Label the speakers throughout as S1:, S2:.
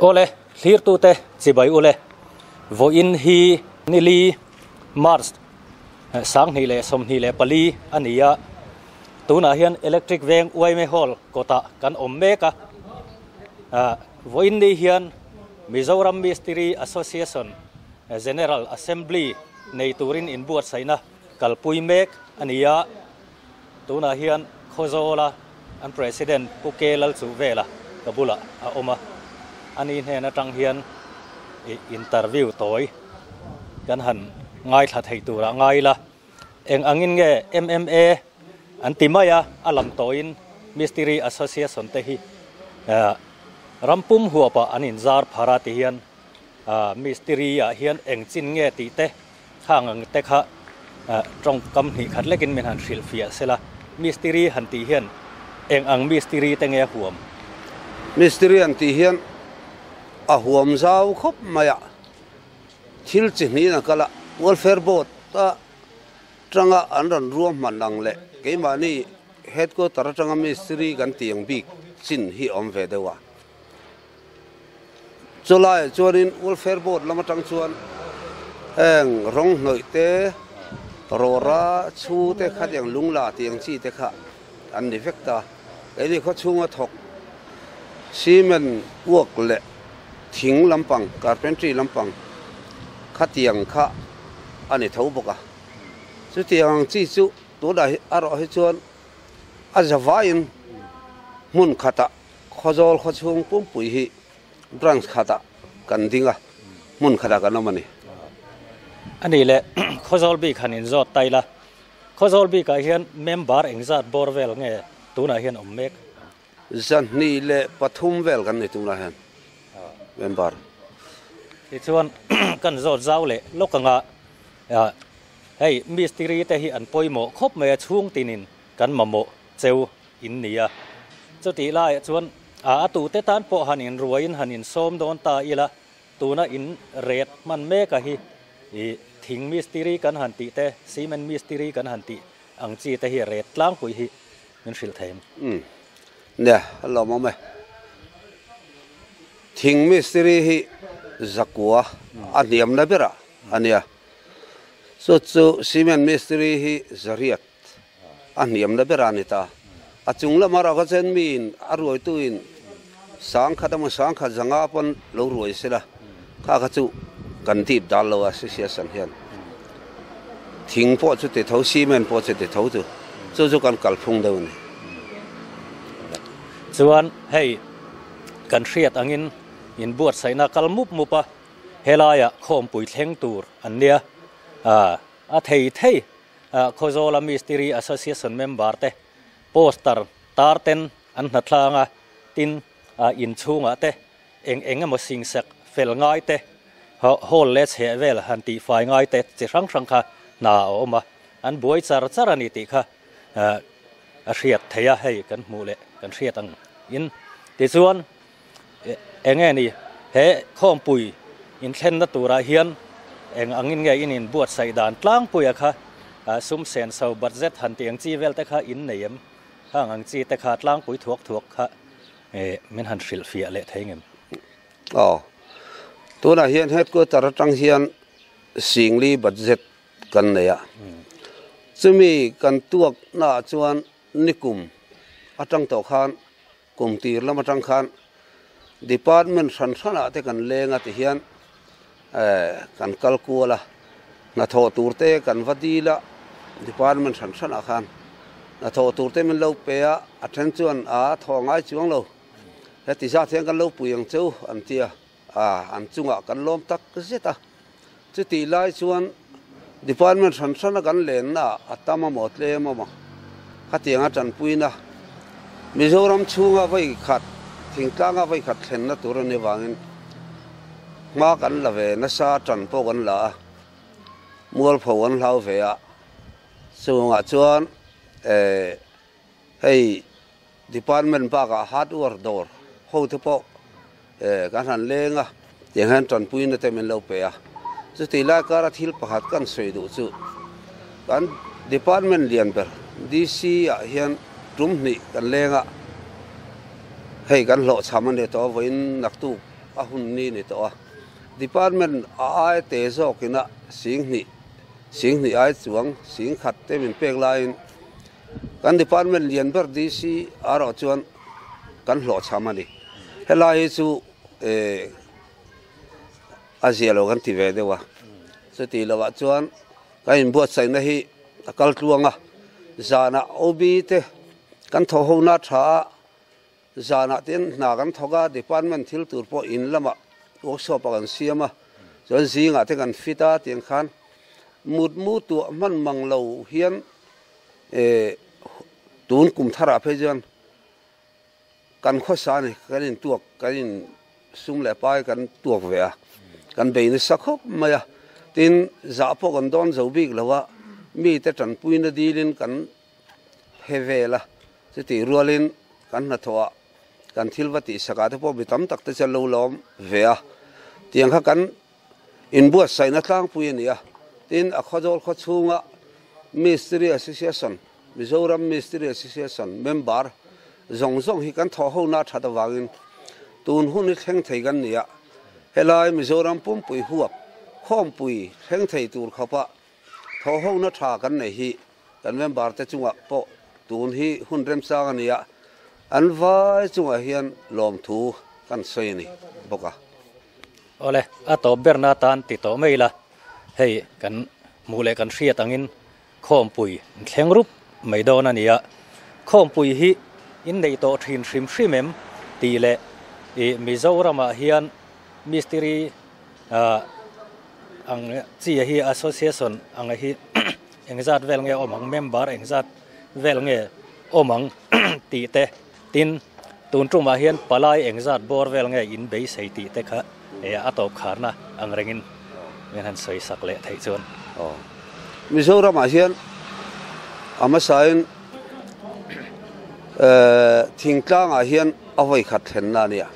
S1: Awle, thlirtute chibai ule, vawiin hi nili March 2024 a ni a, tunah hian Electric Veng Uaime Hall kawtah kan awm mek a. Vawiin ni hian Mizoram Mistiri Association General Assembly nei turin inbuatsaihna kalpui mek a ni a. Tunah hian Khawzawla an President Pu Ke Lalchuhvela ka bulah a awm a, ani hnen atang hian interview tawi kan han ngaithla thei turah ngai ila. Eng angin nge MMA an ti mai a, a lam tawiin Mistiri Association te hi ram pum huapah an inzar phar a ti hian Mistiri ah hian eng chin nge tih te Khang ang te kha tawngkam hnih khat lekin min han hrilh fiah sela, mistiri han tih hian eng ang mistiri te nge a huam?
S2: Mistiri han tih hian a huam zau khawp mai a, thil chi hnihin a kal a, Welfare Board a tanga an rawn ruahman ang leh keimahni Headquarter atanga mistiri kan tih ang bik chin hi a awm ve deuh a. Chulaiah chuanin Welfare Board lam atang chuan heng rawng hnawih te, rawra chhu te kha tiang lungla tiang chi te kha an ni vek ta. Keini khaw chhunga thawk cement uak leh thing lampang, carpentry lampang kha tiang kha a ni tho bawk a. Chutiang ang chi chu tunah hi erawh hi chuan a zavaiin hmun khatah Khawzawl khawchhung pumpui hi branch khatah kan ding a, hmun khatah kan awm a ni.
S1: A nih leh Khawzawl bik han inzawt ta ila, Khawzawl bikah hian member engzat bawr vel nge tunah hian awm mek?
S2: 203 vel kan ni tunah hian member.
S1: Tichuan kan zawt zau leh lawk anga hei mistiri te hi an pawimawh khawp mai a, chhung tinin kan mamawh cheu in ni a. Chutih laiah chuan a tute tan pawh han inruaiin han insawm dawn ta ila, tuna in ret hman meka hi i thing mistiri kan han tih te, cement mistiri kan han tih ang chi te hi ret tlangpui hi min hrilh thei em?
S2: Umm. Nia, a lawmawm e. Thing mistiri hi zakua a hniamna berah a nia. Chu chu cement mistiri hi zariat A hniamna ber a ni ta. A chung lama raka chen miin a ruaituin sangkhat emaw sangkhat zanga pawn lo ruai se la, kha kha chu kan dip dal lo a association hian. Thing pawh chu ti tho, cement pawh chu ti tho chu, chu chu kan kalphung deuh a ni.
S1: Chuan hei kan hriat angin inbuatsaihna kal mup mup a, helaiah khawmpui thleng tur an nia, a thei thei. Khawzawla Mistiri Association member te poster tar ten an hnatlang a, tin inchhungah te eng eng emaw singsak fel ngai te, hall leh chheh vel han tihfai ngai te chi hrang hrang kha hna a awm a, an buai char char a ni tih kha a hriat theih a, hei kan hmuh leh kan hriat ang in. Tichuan Eng nge ni he khawmpui inthlenna turah hian eng angin nge in inbuatsaih dan tlangpuia kha sum senso budget han tih ang chi vel te kha in nei em? Khang ang chi te kha tlangpui thuak thuak kha min han hrilhfiah leh thei ngem?
S2: Aw, tunah hian headquarter atang hian Singli budget kan nei a, chumi kan tuaknaah chuan nikum atang tawh khan Kum tir lam atang khan department hran hranah te kan leng a tihian kan kal kual a, hnathawh tur te kan va dil a, department hran hranah khan hnathawh tur te min lo pe a, a then chuan a thaw ngai chuang lo, heti zat hian kan lo pui ang che u an ti a, an chungah kan lawm tak zet a, chutih lai chuan department hran hrana kan lenna ah a tam amaw tlem amaw khatianga tanpuina Mizoram chhunga vawi khat thingtlanga vawi khat thlenna tur a nih avangin hma kan la ve nasa tan pawh kan la a, mualpho an hlau ve a, chungah chuan eh hei Department bakah hardware dawr ho te pawh kan han leng a, tiang hian tanpuina te min lo pe a. Chutih lai kara thil pakhat kan sawi duh chu kan department lian ber DC ah hian tum hnih kan leng a, hei kan hlawhchham a ni tawh a, vawiin naktuk a hun ni ni tawh a. Department a ai te zawkin a singhnih singhnih ai chuang singkhat te min pek laiin kan department lian ber DC erawh chuan kan hlawhchham a ni. Helai hi chu eh a zia lo kan ti ve deuh a. Chuti lovah chuan kan inbuatsaihna hi a kal tluang a, zanah OB te kan thawh ho na tha a, zanah te hna kan thawk a, department thil tur pawh in lamah workshop ah kan siam a, chuan zingah te kan fit a tiang khan mutmu tuah hman mang lo hian eh tun kum tharah phei chuan Kan khawsa a ni, kan intuak, kan in sum leh pai kan tuak ve a, kan bei nasa khawp mai a, tin zah pawh kan dawn zo bik lo a, mite tanpuina dilin kan he vel a, chutih rualin kan hnathawh ah kan thil va tihsak ah te pawh mi tam tak te chu an lo lawm ve a, tiang kha kan inbuatsaihna tlangpui a ni a, tin a khawzawl khaw chhunga Mistiri Association Mizoram Mistiri Association member zawng zawng hi kan thawh ho na that avangin tun hun hi thleng thei kan ni a, helai Mizoram pumpui huap khawmpui thleng thei tur khawpa thawh ho na tha kan nei hi kan member te chungah pawh tun hi hun remchang a ni a, an vai chungah hian lawmthu kan sawi a ni bawk a.
S1: Awle, a tawp berna atan ti tawh mai ila, hei kan hmuh leh kan hriat angin Khawmpui thleng rup mai dawn a ni a, khawmpui hi in nei tawh thin hrim hrim em tih leh ih Mizoramah hian mistiri ah ang chi hi association ang hi engzat vel nge awm ang member engzat vel nge awm ang tih te tin tun tumah hian palai engzat bawr vel nge in beisei tih te kha eh a tawp kharna ang rengin min han sawi sak leh theih chuan.
S2: Aw. Mizoramah hian a hmasain eh thingtlangah hian a vawi khat thlenna a nia.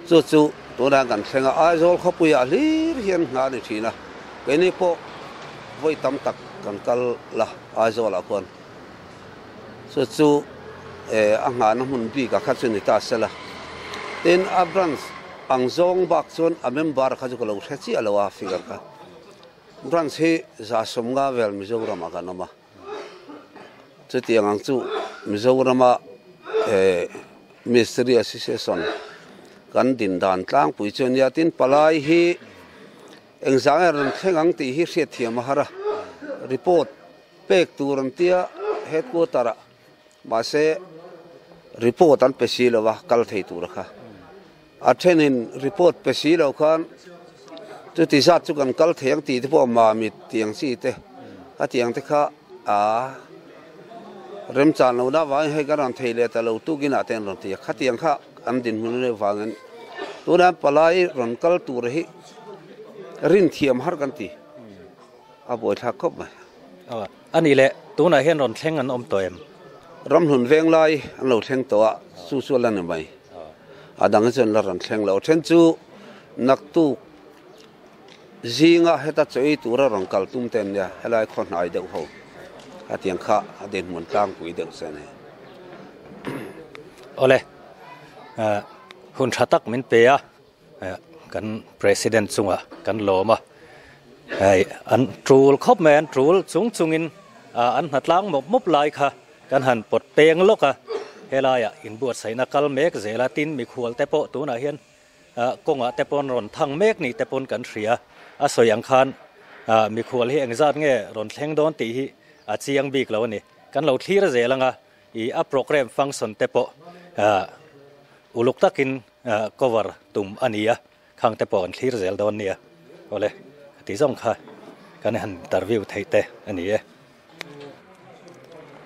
S2: Chu chu tunah kan thleng a, Aizawl khawpuiah hlir hian hna a ni thin a, keini pawh vawi tam tak kan kal la Aizawlah khuan. Chu chu eh a nghahna hmun bikah kha chu ni ta sela. Tin a branch ang zawng bak chuan a member kha chu ka lo hre chiah lo a figure kha. Branch hi 150 vel Mizoramah kan awm a. Chutiang ang chu Mizorama eh Mistiri Association kan din dan tlangpui chu a nia. Tin palai hi engzah nge rawn thleng ang tih hi hriatthiam a har a. Report Pek tur an tia headquarter ah mahse report an pe si lo a kal thei tur kha. A thenin report pe si lo khan chuti zat chu kan kal thei ang tih te pawh mamit tiang chi te a tiang te kha a remchan lo na avangin hei kan rawn thei leh ta lo tukin ah te an rawn ti a khatiang kha an dinhmun anih avangin tunah palai rawn kal tur hi rinthiam har kan ti. A buaithlak khawp mai.
S1: Aw, a nih leh, tunah hian rawn thleng an awm tawh em?
S2: Ramhlun veng lai an lo thleng tawh a, chu chu a la ni mai. A dang hi chuan la rawn thleng lo. Then chu naktuk zinga heta chaw ei tura rawn kal tum te an nia, helai khaw hnai deuh ho a tiang kha a dinhmun tlangpui deuh che a ni.
S1: Awle, hun tha tak min pe a. Kan President chungah kan lawm a, hei an tul khawp mai, an tul chung chungin an hnatlang mawp mawp lai kha kan han pawt peng lawk a, helaiah inbuatsaihna kal mek zel a, tin mikhual te pawh tunah hian kawngah te pawn rawn thang mek ni te pawn kan hria, a sawi ang khan mikhual hi engzat nge rawn thleng dawn tih hi a chiang bik lo a ni, kan lo thlir zel ang a, ih a programme function te pawh uluk takin Cover tum a ni a, khang te pawh kan thlir zel dawn nia. Awle, ka ti zawng kha kan han interview theih te a ni e.